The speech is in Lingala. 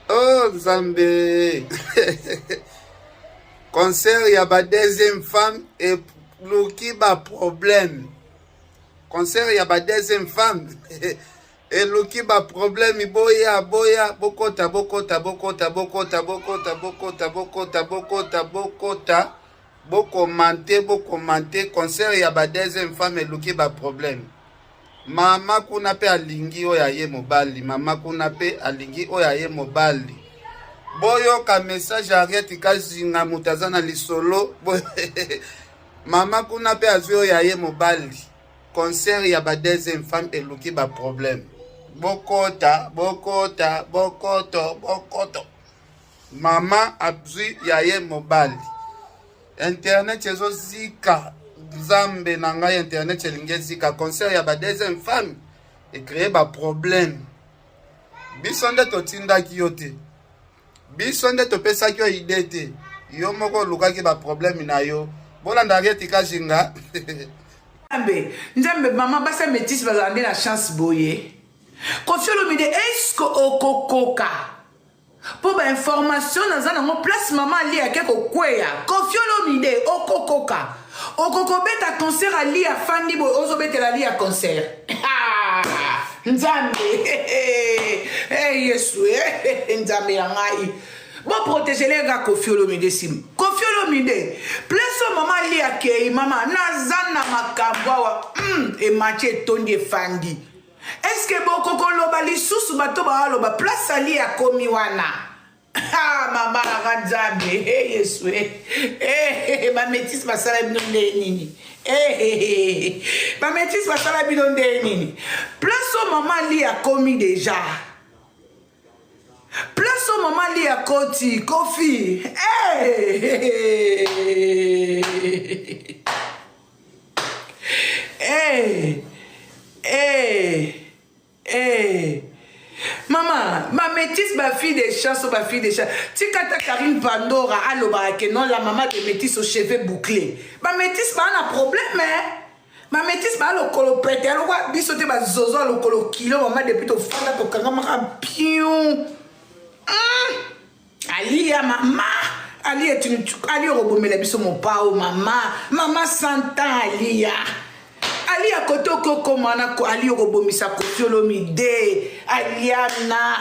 Oh Nzambe. Concert ya ba deuxième femme eluki ba problème. Concert ya ba deuxième femme eluki ba problème boya boya bokota bokota bokota bokota bokota bokota bokota bokota bokota bokomante bokomante concert ya ba deuxième femme eluki ba problème. Mama kuna pe alingi oyo aye mobali, mama kuna pe alingi oyo aye mobali. Boyoka message Harriet Kazinga moto aza na lisolo. Mama kuna pe azwi oyo aye mobali. Concert ya ba deuxième femme eluki ba problème. Bokota, bokota, bokoto, bokoto. Mama azwi ya ye mobali. Internet ezozika nzambe na ngai internet elingi ezika concert ya ba deuxième femme ecree ba problème biso nde totindaki yo te biso nde topesaki yo ide te yo moko olukaki ba problème na yo bolanda Ariete Kajinga Nzambe nzambe mama basi ya metisse bazala nde na chance boye Koffi Olomide est-ce que okokoka Po ba information naza nango place maman Aliya ake kokweya Koffi Olomide okokoka okokobeta concert Aliya afandi boye ozobetela Aliya concert Nzambe hey, Yesu hey, Nzambe ya ngai bo protegele nga Koffi Olomide sim Koffi Olomide place oyo mama Aliya akei mama naza na makambo awa ematie etondi efandi Est-ce que boko koloba lisusu bato baaloba place ali akomi wana ah mama nanga nzambe hey, yesu hey, hey, ba métis basala bino nde nini hey, ba métis basala bino nde nini place oyo mama ali akomi deja place oyo mama ali akoti kofi hey. Hey, hey, hey. Mama, ma métisse, ma fille de chance, ma fille de chance. Tika ta Karine Pandora, aloba que non, la maman de métisse aux cheveux bouclés. Ma métisse, ba un problème, hein. Ma métisse, ba lokolo pete, alokwa biso te ba zozo lokolo kilo, maman depuis to fanda to kanga maka pion. Aliya mama Aliya tu Aliya okobomela biso mopao mama mama santa Aliya Aliya kote okokoma na Aliya okobomisa Koffi Olomide Aliana.